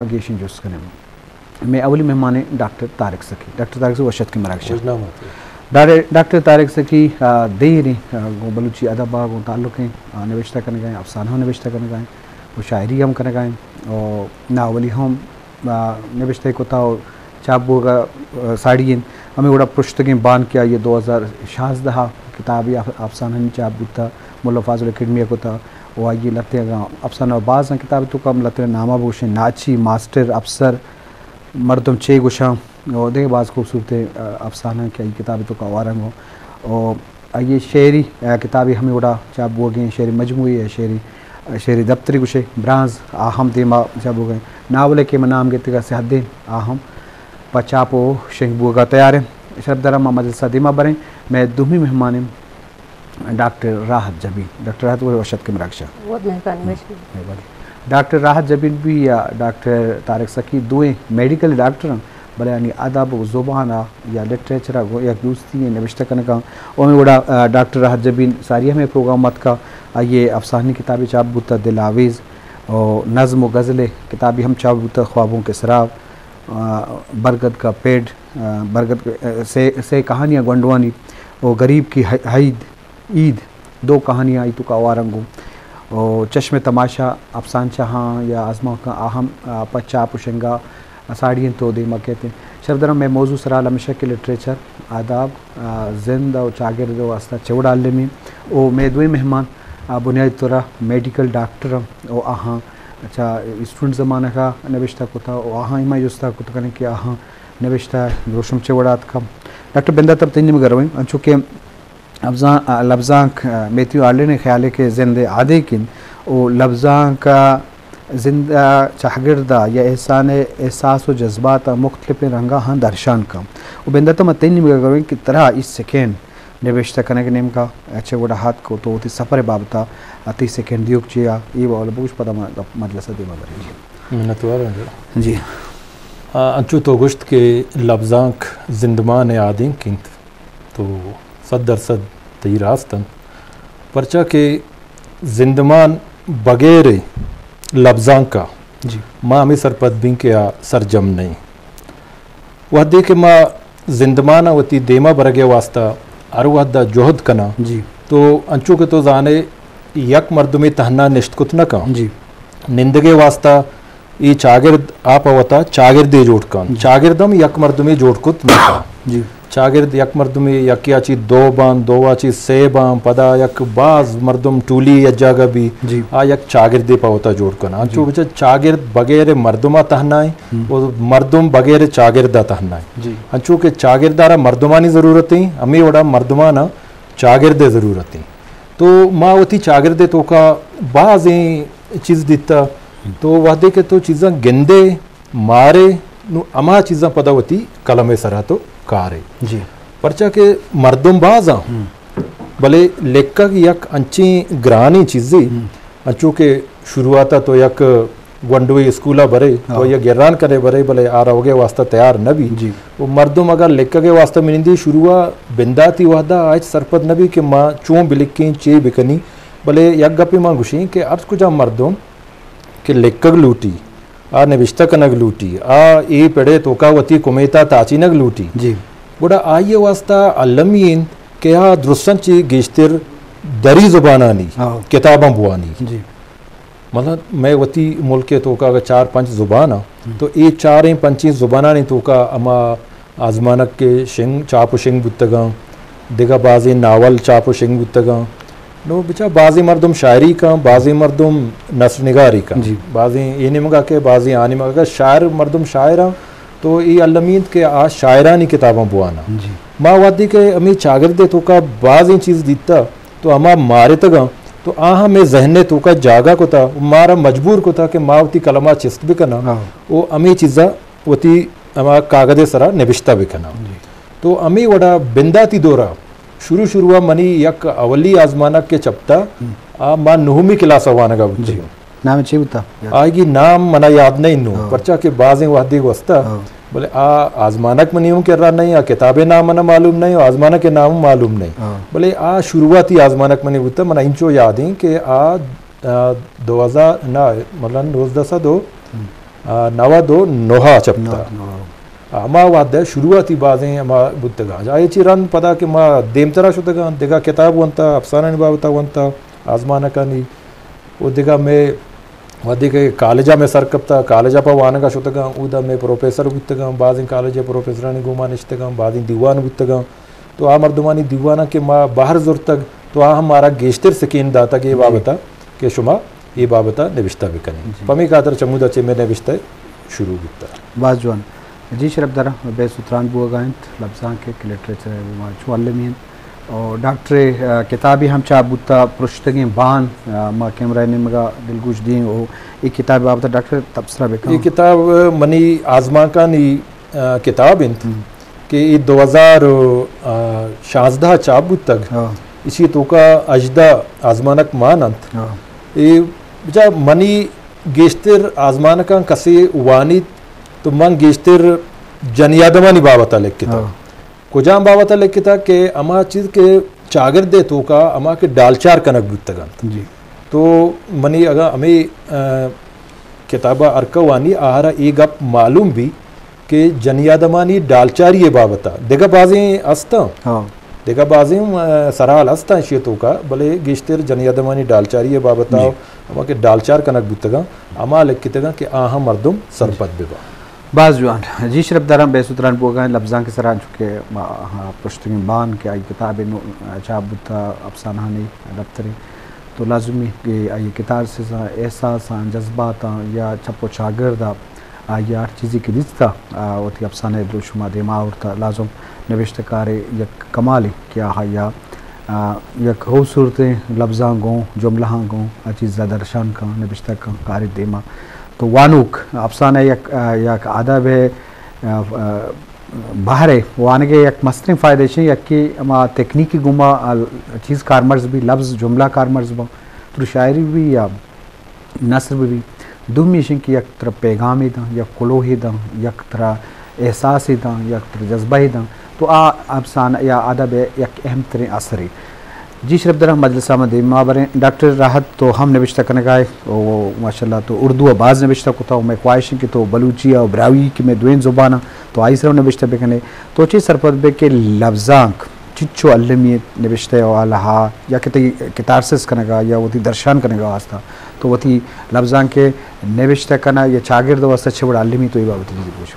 گیشیں جست کنیں۔ مئے اولی مہمان ایں ڈاکٹر طارق سخی۔ ڈاکٹر طارق سخی وش اتکیں مراگش ءَ۔ وش نام اتکے۔ ڈاکٹر، ڈاکٹر طارق سخی، آ، دیریں، آ، گوں بلوچی ادب ءَ گوں تعلق ایں، آ، نبشتہ کنگ ءَ ایں، افسانہ ہم نبشتہ کنگ ءَ ایں، و شاعری ہم کنگ ءَ ایں، و ناولی ہم، آ، نبشتہ کتا و چاپ بوگ ءَ، آ، ساڑی انت۔ ہمے وڑا پرشتگیں بان کہ آئی ءَ دو ہزار شانزدہ ءَ کتابے اف-، افسانہ نی چاپ بوتا، ملا فاضل اکیڈمی ءَ کتا، و آئی ءِ لہتے اگاں افسانہ باز انت، کتاب ءِ توکا لہتے نام ءَ بگوشیں، ناچی، ماسٹر، افسر، مردم چے گوشاں، و دگہ باز خوبصورتیں، آ، افسانہ کہ آئی کتاب ءِ توکا ہوار انت۔ و آئی ءِ شعری، آ، کتابے ہمے وڑا چاپ بوگیں، شعری مجموعے یا شعری، آ، شعری دپترے گوشے، برانز، آ ہم دیما چاپ بوگیں۔ ناولے کہ من نام گپتگا سیاہ دیم، آ ہم پہ چاپ و شنگ بوگا تیار انت۔ شرپ دارا ما مجلس ءَ دیما بریں۔ مئے دومی مہمان انت ڈاکٹر راحت جبین۔ ڈاکٹر راحت، وش اتکے مراگش ءَ۔ بہت مہربانی، وش بی۔ مہربانی۔ ڈاکٹر راحت جبین بی یا ڈاکٹر طارق سخی دوئیں میڈیکل ڈاکٹر انت، بلے آنی ادب و زبان ءَ یا لٹریچر ءَ گوں یک دوستی ایں، نبشتہ کنگ ءَ۔ و ہمے وڑا، آ، ڈاکٹر راحت جبین ساری ہمے پروگرام اتکا، آئی ءِ افسانہ نی کتابے چاپ بوتا دل آویز، و نظم و غزلے کتابے ہم چاپ بوتا خوابوں کے سراب، آ، برگد کا پیڑ، آ، برگد، آ، سے، سے کہانیاں گونڈوانی، و غریب کی ح-، حید، عید، دو کہانیاں آئی توکا ہوار انت گوں۔ و چشم تماشا، افسانچہ ہاں یا آزمانکاں، آ ہم، آ، پہ چاپ و شنگا ساڑی انت و دیما کیت انت۔ شرپ داراں مئے موضوع سرحال ہمیش انت کہ لٹریچر، آداب، آ، زند و چاگرد ءِ واسطہ چے وڑا المی انت۔ و مئے دوئیں مہمان، آ، بنیادی طورا میڈیکل ڈاکٹر انت و آہاں چہ اسٹوڈنٹ زمانگ ءَ نبشتہ کتا و آہاں اے ما جستا کت کنیں کہ آہاں نبشتہ دروشم چے وڑا اتکا۔ ڈاکٹر بندات، تئی نیمگا رویں، انچو کہ لبزاں-، لبزانک، آ، میتھیو آرلین ءِ خیال ءَ کہ زند ءِ آدینک انت و لبزانک ءَ زند ءِ چاگرد ءَ یا انسان ءِ احساس و جذبات ءَ مختلفیں رنگاں ہم درشان کن۔ و بندات، ما تئی نیمگا رویں کہ ترا اے سیکنڈ نبشتہ کنگ ءِ نیمگا چے وڑا اتک و تو وتی سفر ءِ بابت ءَ تئی سیکنڈ دیوک چے ءَ، اے بابت بگوش، پدا ما گپ مجلس ءَ دیما بریں۔ منتوار آں۔ جی۔ آ، انچو تو گوشت کہ لبزانک زندمان ءِ آدینک انت، تو صد درصد تئی راست انت، پرچا کہ زندمان بغیر لبزانک ءَ جی۔ ما ہمے سرپد بیں کہ آ سرجم نہ انت۔ وہدے کہ ما زندمان ءَ وتی دیما برگ ءِ واسطہ ہر وہد ءَ جہد کناں، جی۔ تو انچو کہ تو زانے، یک مردمے تہنا نشت کت نہ کن۔ جی۔ نندگ ءِ واسطہ اے چاگرد آ پہ وتا چاگردے جوڑ کن۔ جی۔ چاگرد ہم یک مردمے جوڑ کت نہ کن۔ جی۔ چاگرد یک مردمے، یکے ءَ چہ دو بان، دو ءَ چہ سے بان، پدا یک باز مردم ٹولی یک جاگہ بی، جی۔ آ یک چاگردے پہ وتا جوڑ کن۔ انچو جی۔ بچار چاگرد بغیر مردم ءَ تہنا انت ہم۔ و مردم بغیر چاگرد ءَ تہنا انت۔ جی۔ انچو کہ چاگرد ءَ را مردمانی ضرورت انت، ہمے وڑا مردمان ءَ چاگرد ءِ ضرورت انت۔ تو ما وتی چاگرد ءِ توکا بازیں چیز دیتا، تو وہدے کہ تو چیزاں گندے، مارے، نو ہما چیزاں پدا وتی قلم ءِ سرا تو کارے۔ جی۔ پرچا کہ مردم باز آں، ہم۔ بلے لکھگ یک انچیں گرانیں چیزے، ہم۔ انچو کہ شروعات ءَ تو یک گونڈوے اسکول ءَ برے، ہاں۔ تو یک گران کنے برے، بلے آ روگ ءِ واسطہ تیار نہ بی۔ جی۔ و مردم اگر لکھگ ءِ واسطہ منندی شروع ءَ بنداتی وہد ءَ آ ہچ سرپد نہ بی کہ ما چون بلکھیں، چے بکنی، بلے یک گپے ما گوشیں کہ ہر کجا مردم کہ لکھگ لوٹی، آ نبشتہ کنگ لوٹی، آ اے پڑ ءِ توکا وتی کمیت ءَ تاچینگ لوٹی، جی۔ گڑا آئی ءِ واسطہ المی انت کہ آ درستاں چہ گیشتر دری زبانانی ہاں۔ کتاباں بوانی۔ جی۔ مطلب، مئے وتی ملک ءِ توکا اگاں چار پنچ زبان آں، ہم۔ تو اے چاریں پنچیں زبانانی توکا ہما آزمانک کہ شنگ، چاپ و شنگ بوتگاں، دگہ بازیں ناول چاپ و شنگ بوتگاں۔ نو بچار بازیں مردم شاعری کن، بازیں مردم نثر نگاری کن، جی۔ بازیں اے نیمگا کہ بازیں آ نیمگا۔ اگر شاعر، مردم شاعر آں، تو اے المی انت کہ آ شاعرانی کتاباں بواناں۔ جی۔ ما وہدے کہ ہمے چاگرد ءِ توکا بازیں چیز دیتا، تو ہما مارتگاں، تو آہاں مئے ذہن ءِ توکا جاگہ کتا، مارا مجبور کتا کہ ما وتی قلم ءَ چست بکناں، ہاں۔ و ہمے چیزا وتی ہما کاگد ءِ سرا نبشتہ بکناں۔ جی۔ تو ہمے وڑا بنداتی دورا شروع شروع ءَ منی یک اولی آزمانک کہ چپتا، ہم۔ آ ما نہمی کلاس ءَ وانگا بوتگاں۔ جی۔ نام چے بوتا؟ آئی نام منا یاد نہیں نو، ہاں۔ پرچا کہ بازیں وہدے گوستا، ہاں۔ بلے آ آزمانک منی ہوں کرا نہیں، آ کتابے نام منا معلوم نہیں، آزمانک نام معلوم نہیں۔ ہاں۔ بلے آ شروعاتی آزمانک منی بوتا، منا انچو یاد ہیں کہ آ، آ، دو ہزار، نہ، مطلب نوزدہ سد و ہم۔ آ، نود و نہ ءَ چپتا۔ نود و نہ۔ ہما وہد ءَ شروعاتی بازیں ہما بوتگاں۔ آئی چی رند پدا کہ ما دیمترا شتگاں، دگہ کتاب ونتا، افسانانی بابتا ونتا، آزمانکانی۔ و دگہ مئے وہدے کہ کالجا مئے سر کپتا، کالجا پہ وانگا شتگاں، اودا مئے پروفیسر بوتگاں، بازیں کالج ءِ پروفیسرانی گوما نشتگاں، بازیں دیوان بوتگاں۔ تو آ مردمانی دیواناں کہ ما بہر زرتگ، تو آ ہم مارا گیشتر سکین داتگ اے جی۔ بابتا کہ شما اے بابتا نبشتہ بکنیں۔ جی۔ پمے خاطر چمودا چہ مئے نبشتہ شروع بوتا۔ باز جوان۔ جی شرپ دارا، بحث و تران بوگا انت، لبزانک ءِ کہ لٹریچر ءِ ما چو المی انت۔ اور ڈاکٹر ءِ، آ، کتابی ہم چاپ بوتا، پرشتگیں بان، آ، ما کیمرہ ءِ نیمگا دلگوش دیں، او اے کتاب بابت ڈاکٹر تبصرہ بکن۔ اے کتاب منی آزمانکانی آ، کتاب انت ہم۔ کہ اے دو ہزار و شانزدہ چاپ بوتگ۔ ہاں۔ ایشی توکا ہژدہ آزمانک مان انت۔ ہاں۔ اے بچا منی گیشتر آزمانکاں کسے وانیت تو من گیشتر جنی آدمانی بابتا لکھتا۔ ہاں۔ کجام بابتا لکھتا کہ ہما چیز کہ چاگرد ءِ توکا ہما کہ ڈالچار کنگ بوتگ انت۔ جی۔ تو منی اگاں ہمے، آ، کتابا ہرکہ وانی آہرا اے گپ معلوم بی کہ جنی آدمانی ڈالچاری ءِ بابتا دگہ بازیں ہستاں۔ ہاں۔ دگہ بازیں، آ، سرحال ہستاں ایشی توکا، بلے گیشتر جنی آدمانی ڈالچاری ءِ بابتا جی۔ ہما کہ ڈالچار کنگ بوتگاں، ہما لکھتگاں کہ آہاں مردم سرپد بباں۔ باز جوان۔ جی شرپ داراں، بحث و تران بوگا انت لبزانک ءِ سرا، چونکہ ما، ہاں، پرشتگیں بان کہ آئی کتاب نو چاپ بوتا، افسانہانی دفترے، تو لازمی کہ آئی کتاب سزا احساساں، جذباتاں یا چپ و چاگردا آئی ہر چیزے کہ دیستا، آ، وتی افسانہ ءِ دروشما دیما آورتا، لازم نبشتہ کارے یک کمالے کہ آہاں یا، آ، یک خوبصورتیں لبزاں گوں، جملہاں گوں آ چیزا درشان کن، نبشتہ کن، کاری دیما۔ تو وانوک، افسانہ یک، آ، یک ادب ءِ، آ، آ، بہر ءِ وانگ ءِ یک مستریں فائدہ ایش انت، یکے ہما تکنیکی گوما، آ، چیز کارمرز بی، لبز، جملہ کارمرز باں، ترا شاعری بی یا نثر بہ بی۔ دومی ایش انت کہ یک ترا پیغامے داں، یک کلوہے داں، یک ترا احساسے داں، یک ترا جذبہے داں، تو آ افسانہ یا ادب ءِ یک اہم تریں اثرے۔ جی شرپ داراں، مجلس ءَ ما دیما بریں۔ ڈاکٹر راحت، تو ہم نبشتہ کنگا ئے، او ماشاءاللہ تو اردو ءَ باز نبشتہ کتا، و مئے خواہش انت کہ تو بلوچی ءَ و براہوئی کہ مئے دوئیں زباناں، تو آئی سرا نبشتہ بکنے۔ تو چے سرپد بے کہ لبزانک چنچو المی انت نبشتہ ءِ حوالہ ءَ، یا کہ تئی کتارسز کنگ ءَ یا وتی درشان کنگ ءِ واستہ تو وتی لبزانک ءِ نبشتہ کنگ یا چاگرد ءِ واستہ چہ وڑ ءَ المی، تو اے بابت ءَ چیزے گوش؟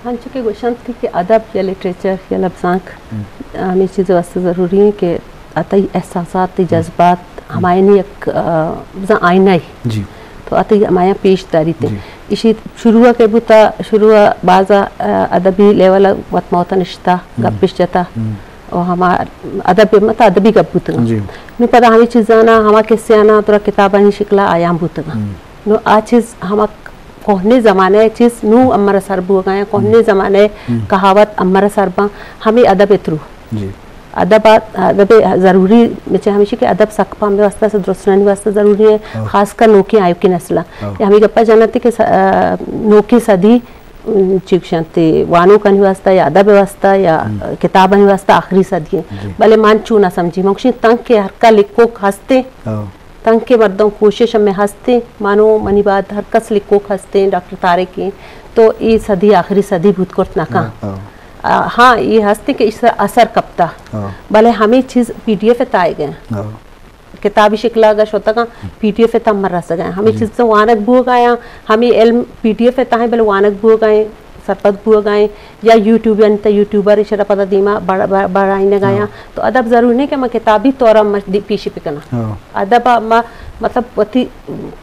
انچو کہ گوشنت کہ، کہ ادب یا لٹریچر یا لبزانک ہم۔ ہمے چیز ءِ واستہ ضروری انت کہ آ تئی احساسات، تئی ہم۔ جذبات، ہم۔ ہمایانی یک، آ، بزاں آئینہ ئے۔ جی۔ تو آ تئی ہمایاں پیش داریت۔ جی۔ ایشی شروع ءَ کہ بوتا، شروع ءَ باز، آ، ادبی لیول ءَ وت ما وت ءَ نشتہ، ہم۔ گپ اش جتا۔ ہم۔ و ہما ادب، مطلب ادبی گپ بوتگاں۔ جی۔ نوں پدا ہمے چیزاناں، ہما قصہاناں ترا کتابانی شکل ءَ آیان بوتگاں۔ ہم۔ نوں آ چیز ہما کوہنیں زمانہ ءِ چیز نوں ہم۔ امر ءَ سر بوگا ایں، کوہنیں ہم۔ زمانہ ءِ ہم۔ کہاوت امر ءَ سر باں، ہمے ادب ءِ تھرو۔ جی۔ ادب ءَ، ادب ءِ ضروری مچے ہمیشی کہ ادب سک پہ ہمے واستہ، درستانی واستہ ضروری ایں، ہاں۔ خاص کر نوکیں آیوکیں نسل ءَ۔ ہاں۔ یا ہمے گپا جنت کہ س-، آ، نوکیں صدی چی گوشنت، وانوکانی واستہ یا ادب ءِ واستہ یا ہم۔ کتابانی واستہ آخری صدی ایں۔ جی۔ بلے من چو نہ سمجھی، من گوشیں تنکہ ہر کا لکھوک ہستیں، ہاں۔ تنکہ مردم کوشش ہمیں ہستیں، مانو منی بعد ہر کس لکھوک ہستیں، ڈاکٹر طارق ایں، تو اے صدی آخری صدی بوت کرت نہ کن۔ ہاں، ہاں۔ آ، ہاں، اے ہستیں کہ اس اثر کپتا۔ ہاں۔ بلے ہمیں چیز پی ڈی ایف ءِ تہا ئیگ ایں۔ ہاں۔ کتابی شکل ءَ اگاں شتگاں، پی ڈی ایف ءِ تہا ہم رسگ ءَ۔ ہمے جی۔ چیز وانگ بوگ ءَ آں، ہمے علم پی ڈی ایف ءِ تہا ایں، بلے وانگ بوگ ءَ ایں، سرپد بوگ ءَ ایں، یا یوٹیوب، یعنی تہ یوٹیوبر ایشرا پدا دیما بڑ-، بڑ-، بڑائینگ ءَ آں۔ ہاں۔ تو ادب ضروری نہ کہ ما کتابی طور ءَ مش-، دی-، پیشی بکناں۔ ہاں۔ ادب ءَ ما، مطلب، وتی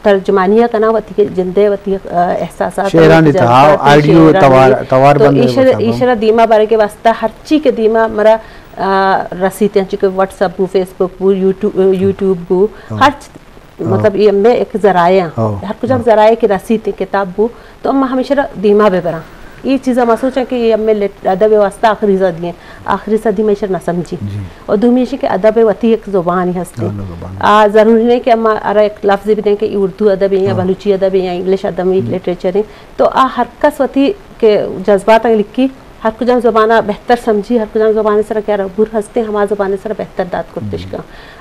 ترجمانی ءَ کناں، وتی جند ءِ، وتی، آ، احساسات، شعرانی وتی تہا، جذبات، آڈیو شعرانی۔ توار، توار تو بندے ایشر-، بوتگ۔ ایشرا دیما برگ ءِ واستہ ہرچی کہ دیما مرا آ، رسیت، انچو کہ واٹس اپ بو، فیس بک بو، یوٹیوب، یوٹیوب بو، ہاں۔ ہر چ-، ہاں۔ مطلب، اے ہمے ایک ذرائع ہیں۔ ہاں۔ ہر کجام ہاں۔ ذرائع کہ رسیت کتاب بو، تو ہم ہمیشہ را دیما بہ براں۔ اے چیز ہم سوچاں کہ اے ہمے لٹ-، ادب واسطہ آخری صدی ہیں۔ آخری صدی میں ایشر نہ سمجھی۔ جی۔ اور دومی ایشی کہ ادب وتی ایک زبانی ہستی۔ ہاں، زبان۔ آ، ضروری نہیں کہ ہم ارا ایک لفظ بھی دیں کہ اردو ادب ہے یا ہاں۔ بلوچی ادب ہے یا انگلش ادب ہے، ہم۔ لٹریچر ہے۔ تو آ ہر کس وتی کہ جذبات لکھی، ہر کجام زبان ءَ بہتر سمجھی، ہر کجام زبان ءِ سرا کہ آرا عبور ہستیں، ہما زبان ءِ سرا بہتر دات کرتش کن۔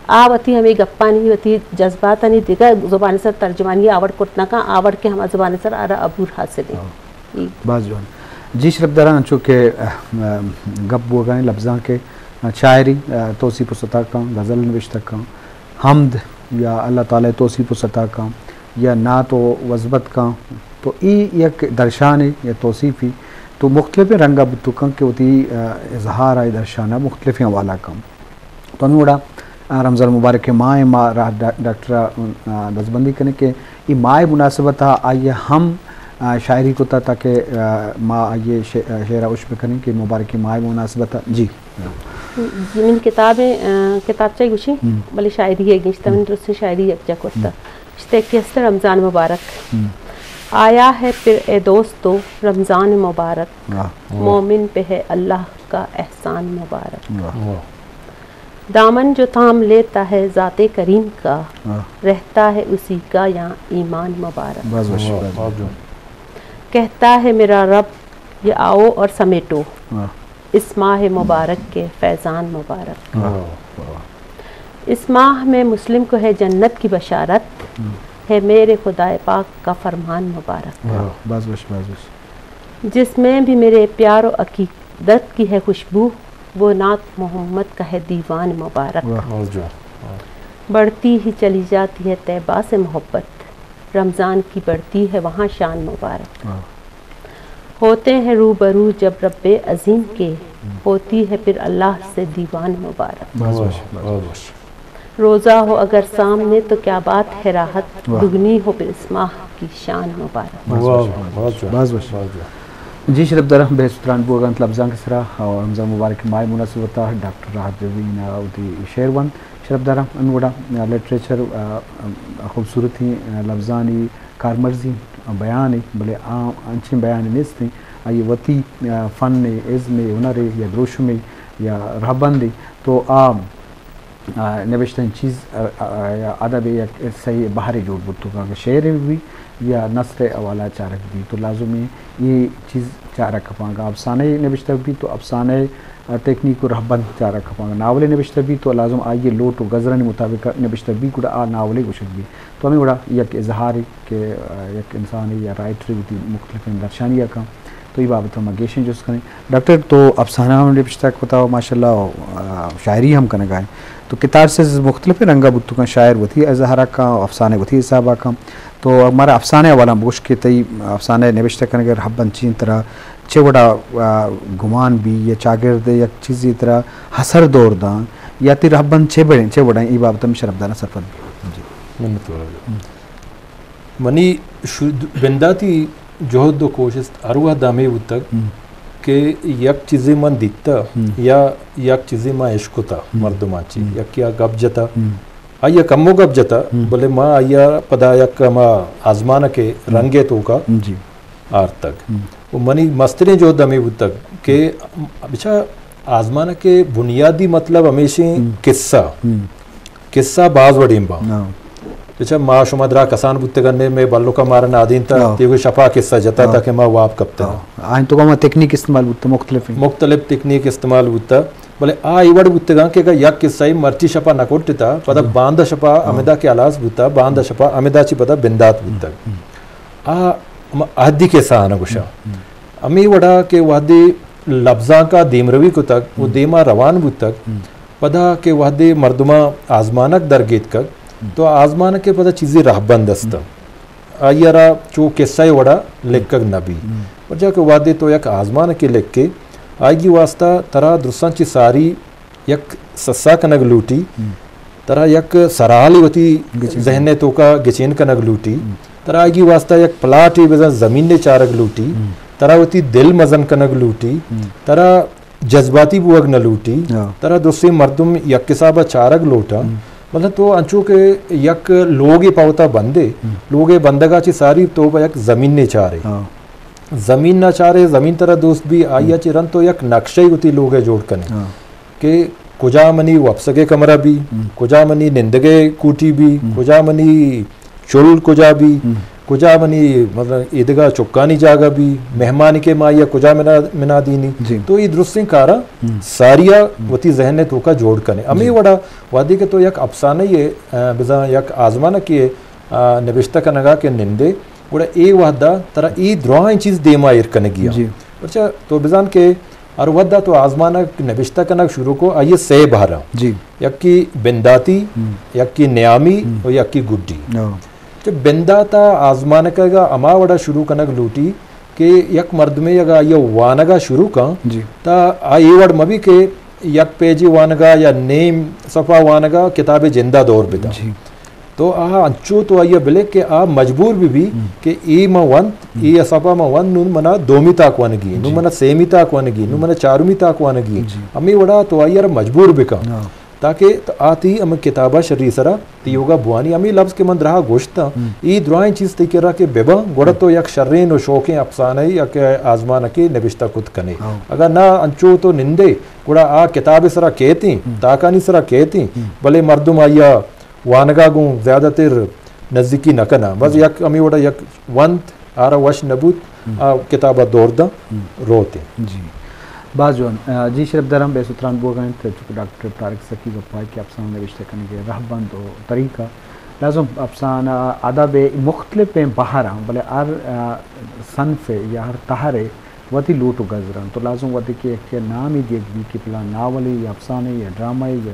آ وتی ہمے گپانی، وتی جذباتانی دگہ زبان ءِ سرا ترجمانی آوڑ کرت نہ کن، آوڑ کہ ہما زبان ءِ سرا آرا عبور حاصل ایں۔ ہاں۔ اے۔ باز جوان۔ جی شرپ داران، انچو کہ، اه، اه، گپ بوگا ایں لبزانک ءِ، اه، شاعری، اه، توصیف و ستا کن، غزل نوشتہ کن، حمد یا اللہ تعالی توصیف و ستا کن، یا نعت و وزبت کن، تو ای یک درشانے یا توصیفی، تو مختلفیں رنگا بوتو کن کہ وتی، اه، اظہار ءِ درشان ءَ مختلفیں حوالہ کن۔ تو ہمے وڑا، آ، رمضان مبارک ءِ ماہ ءَ ما راہ ڈا-، ڈاکٹر ءَ، آ، دزبندی کنیں کہ اے ماہ ءِ مناسبت ءَ آئی ءَ ہم، آ، شاعری کتا تاکہ، آ، ما آئی ءِ شع-، آ، شعر ءَ اش بکنیں کہ مبارک ءِ ماہ ءِ مناسبت ءَ۔ جی۔ جی، منی کتاب ءِ، آ، کتابچہ گوشی، ہم۔ بلے شاعری ءَ گیشتہ، ہم۔ من درستیں شاعری یکجا کرتا۔ ہم۔ اشتے کہ است رمضان مبارک۔ ہم۔ آیا ہے پھر اے دوستو رمضان مبارک، واہ۔ مومن پہ ہے اللہ کا احسان مبارک۔ واہ۔ واہ۔ دامن جو تھام لیتا ہے ذات کریم کا، ہاں۔ رہتا ہے اسی کا یہاں ایمان مبارک۔ باز وش، واہ، باز واہ وش۔ جان۔ کہتا ہے میرا رب، یہ آؤ اور سمیٹو، ہاں۔ اس ماہ مبارک کے فیضان مبارک۔ واہ، واہ۔ اس ماہ میں مسلم کو ہے جنت کی بشارت، ہاں۔ ہے میرے خدائے پاک کا فرمان مبارک۔ واہ، باز وش، باز وش۔ جس میں بھی میرے پیار و عقیدت کی ہے خوشبو، وہ نعت محمد کا ہے دیوان مبارک۔ واہ۔ واہ جان، واہ۔ بڑھتی ہی چلی جاتی ہے طیبہ سے محبت، رمضان کی بڑھتی ہے وہاں شان مبارک۔ واہ۔ ہوتے ہیں روبرو جب رب عظیم کے، ہم۔ ہوتی ہے پھر اللہ سے دیوان مبارک۔ باز واہ، وش، باز واہ وش۔ روزہ ہو اگر سامنے تو کیا بات ہے راحت، واہ۔ دگنی ہو پھر اس ماہ کی شان مبارک۔ باز واہ، وش، باز باز وش، جان۔ باز وش۔ باز جان۔ جی شرپ داران، بحث تران بوگ انت لبزانک ءِ سرا، اور رمضان مبارک ماہ ءِ مناسبت ءَ ڈاکٹر راحت جبین ءَ وتی شعر ونت۔ شرپ داران، ہمے وڑا، آ، لٹریچر، آ، آ، خوبصورتیں، آ، لبزانی کارمرزی بیانے، بلے آ انچیں بیانے نیست انت، آئی وتی، آ، فن ءِ، ازم ءِ، ہنر ءِ یا دروشم ءِ یا رہبند ءِ، تو آ، آ، نبشتہ چیز، آ، آ، یا ادب ءِ یک صحیح بہرے جوڑ بوت کنت کہ شعر بہ بی یا نثر ءِ حوالہ چارگ بہ بی، تو لازم ایں اے چیز چارگ کپاں۔ اگاں افسانہ ءِ نبشتہ بہ بی تو افسانہ ءِ، آ، تکنیک و رہبند چارگ کپاں۔ اگاں ناولے نبشتہ بی تو لازم آئی ءِ لوٹ و گزرانی مطابق نبشتہ بی گڑا آ ناولے گوشگ بی۔ تو ہمے وڑا یک اظہارے کہ، آ، یک انسانے یا رائٹرے وتی مختلفیں درشانی ءَ کن، تو اے بابت ءَ ما گیشیں جست کنیں۔ ڈاکٹر، تو افسانہ ہم نبشتہ کتا و ماشاءاللہ، آ، شاعری ہم کنگا ئے۔ تو کتارسز مختلفیں رنگا بوت کن، شاعر وتی اظہار ءَ کن، افسانہ وتی حساب ءَ کن۔ تو مارا افسانہ ءِ حوالہ ءَ بگوش کہ تئی افسانہ نبشتہ کنگ ءِ رہبند چی انت، ترا چہ وڑا، آ، گمان بی یا چاگرد ءِ یک چیزے ترا اثر دور داں یا تئی رہبند چہ بڑیں، چہ وڑیں، اے بابت ءَ ہم شرپ داران سرپد بی۔ جی۔ منت وار۔ ہم۔ منی شد-، بنداتی جہد و کوشست ہر وہد ہمے بوتگ ہم۔ کہ یک چیزے من دیتہ ہم۔ یا یک چیزے من اشکتہ ہم۔ مردماں چی، ہم۔ یکے ءَ گپ جتہ، ہم۔ آئی ءَ کمو گپ جتہ، ہم۔ بلے ما آئی ءَ پدا یک ہما آزمانک ءِ ہم۔ رنگ ءِ توکا ہم، جی۔ آرتگ۔ ہم۔ و منی مستریں جہد ہمے بوتگ کہ ہم۔ بچا آزمانک ءِ بنیادی مطلب ہمیشیں ہم۔ قصہ۔ ہم۔ قصہ باز وڑیں باں۔ ہاں۔ بچا ما شما درا کسان بوتگن، مئے بلکا مارا نادینتا، ہاں۔ تیوگے شپا قصہ جتا ہاں۔ تاکہ ما واب کپتگاں۔ ہاں۔ آئیں تو ما تکنیک استعمال بوتا مختلف ہیں۔ مختلف تکنیک استعمال بوتا، بلے آ ای وڑ بوتگاں کہ اگر یک قصہ مرچی شپا نہ کٹتا، پدا ہم۔ باندا شپا ہاں۔ ہمدا کہ ہلاس بوتا، باندا ہم۔ شپا ہمدا چی پدا بندات ہم۔ بوتگ۔ ہم۔ آ ہم عہدی قصہ آنا گوشا۔ ہم۔ ہم۔ ہمے وڑا کہ وہدے لبزانکا دیمروی کتگ و ہم۔ دیما روان بوتگ، ہم۔ پدا کہ وہدے مردماں آزمانک درگیتکگ، ہم۔ تو آزمانک ءِ پدا چیزے رہبند است۔ ہم۔ آئی ءَ را چو قصہ ءِ وڑا ہم۔ لکھگ نہ بی۔ ہم۔ پرچا کہ وہدے تو یک آزمانکے لکھے، آئی واسطہ ترا درستاں چہ ساری یک سسا کنگ لوٹی، ہم۔ ترا یک سرحالے وتی گچین۔ ذہن ءِ توکا گچین کنگ لوٹی، ہم۔ ترا آئی واسطہ یک پلاٹے بزاں زمینے چارگ لوٹی، ہم۔ ترا وتی دل مزن کنگ لوٹی، ہم۔ ترا جذباتی بوگ نہ لوٹی، ہاں۔ ترا درستیں مردم یک حساب ءَ چارگ لوٹاں۔ ہم۔ مطلب تو انچو کہ یک لوگے پہ وتا بندے، ہم۔ لوگے بندگا چہ ساری تو پہ یک زمینے چارے۔ ہاں۔ زمین ءَ چارے، زمین ترا دوست بی، آئی ءَ ہم۔ چہ رند تو یک نقشہ وتی لوگ ءِ جوڑ کنے۔ ہاں۔ کہ کجا منی وپسگ ءِ کمرہ بی، ہم۔ کجا منی نندگ ءِ کوٹی بی، ہم۔ کجا منی چل کجا بی، ہم۔ کجا منی، مطلب، ایدگہ چکانی جاگہ بی، مہمانی کہ ما یا کجا منا، منا دینی۔ جی۔ تو یہ درستیں کارا ہم۔ ساریا ہم۔ وتی ذہن توکا جوڑ کنے۔ ہمیں جی۔ وڑا وہدے کہ تو یک افسانہ یہ، آ، بزاں یک آزمانہ کہ، آ، نبشتہ کنگا کہ نندے، گڑا اے وہدا ترا اے درائیں چیز دیما ایر کنگی آ۔ جی۔ پرچا تو بزان کہ ہر وہدا تو آزمانہ نبشتہ کنگ شروع کو، آئیے سے بہرا۔ جی۔ یکی بنداتی، ہم۔ یکی نیامی ہم۔ و یکی گڈی۔ ہاں۔ چہ بنداتا آزمانکگا ہما وڑا شروع کنگ لوٹی کہ یک مردمے اگا آئیا وانگا شروع کن، جی۔ تا آ اے وڑ مبی کہ یک پیجی وانگا یا نیم صفحہ وانگا کتاب جندا دور بدا۔ جی۔ تو آ انچو تو آئیا بلک کہ آ مجبور بی بی ہم۔ کہ اے ما ونت، ہم۔ اے صفحہ ما ونت، نون منا دومی تاک ونگی، نون جی۔ منا سیمی تاک ونگی، نون ہم۔ منا چارمی تاک ونگی۔ جی۔ ہمیں وڑا تو آئیا را مجبور بکن۔ ہاں۔ تاکہ تو آ تئی ہمے کتابا شری سرا تئی یوگا بوانی۔ ہمے لفظ کہ من درہا گوشتاں، ہم۔ اے درائیں چیز تئی کرا کہ بباں، گڑا ہم۔ تو یک شرین و شوقیں افسانہ یک آزمانکے نبشتہ کت کنے۔ ہاں۔ اگاں نہ انچو تو نندے، گڑا آ کتاب سرا کیتیں، ہم۔ تاکانی سرا کیتیں، ہم۔ بلے مردم آئیا وانگا گوں زیادہ تر نزدیکی نہ کناں۔ بس ہم۔ یک ہمے وڑا یک ونت، آرا وش نہ بوت، ہم۔ آ کتابا دور داں، ہم۔ روتیں۔ جی۔ باز جوان۔ آ، جی شرپ درم بے ستران بوگا انت، چونکہ ڈاکٹر طارق سکی گپا کہ افسانہ نوشتہ کنگے رہبند و طریقہ۔ لازم افسانہ ادب مختلف ہیں بہر ہم، بلے ہر، آ، صنف یا ہر تہرے وتی لوٹ و گزر انت۔ تو لازم وتی کہ، کہ نامی دیگ بی کہ پلان ناولے یا افسانے یا ڈرامہ یا،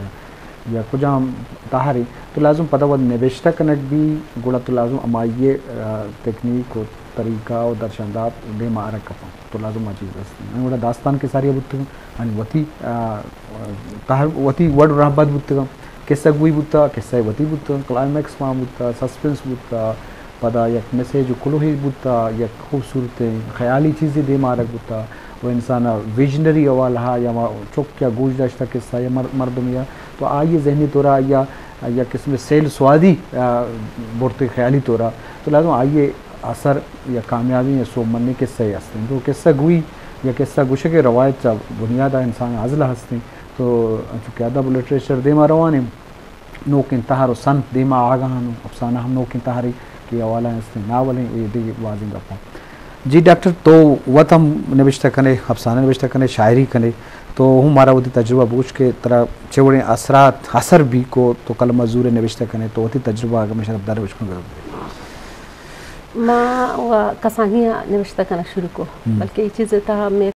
یا کجام تہرے، تو لازم پدا وت نبشتہ کنگ بی، گڑا تو لازم ہمائی، آ، تکنیک و طریقہ و درشاندات دیما آرگ کپاں۔ تو لازم آ چیز است۔ ہمے وڑا داستان کہ ساری بوتگاں، آنی وتی، آ، تہر، وتی وڑ و رہبند بوتگاں۔ قصہ گوئی بوتا، قصہ وتی بوتا، کلائمیکس مان بوتا، سسپنس بوتا، پدا یک میسج و کلوہی بوتا، یک خوبصورتیں خیالی چیزے دیما آرگ بوتا و انسان ء ویژنری حوالہ ء یا ما چک یا گوش داشتہ قصہ یا مر-، مردم یا تو آئی ذہنی طورا یا، یا قسم سیل سوادی، آ، برتے خیالی طورا تو لازم آئی اثر یا کامیابی یا سوب منی قصہ ہی ہستیں۔ تو قصہ گوئی یا قصہ گوشگ روایت چا بنیاد انسان ازل ہستیں۔ تو چونکہ ادب و لٹریچر دیما روانیں، نوکیں تہر و صنف دیما آگاہاں و افسانہ ہم نوکیں تہرے کہ حوالہ ہستیں، ناولیں، اے دگہ بازیں گپاں۔ جی ڈاکٹر، تو وت ہم نبشتہ کنے، افسانہ نبشتہ کنے، شاعری کنے، تو ہوں مارا وتی تجربہ بوش کہ ترا چہ وڑیں اثرات، اثر بی کو تو قلم زور نبشتہ کنے، تو وتی تجربہ اگہ میں شرف دار بوش کن گرو۔ ما و کسانی نبشتہ کنگ شروع کو، ہم۔ بلکہ یہ چیز تہا میں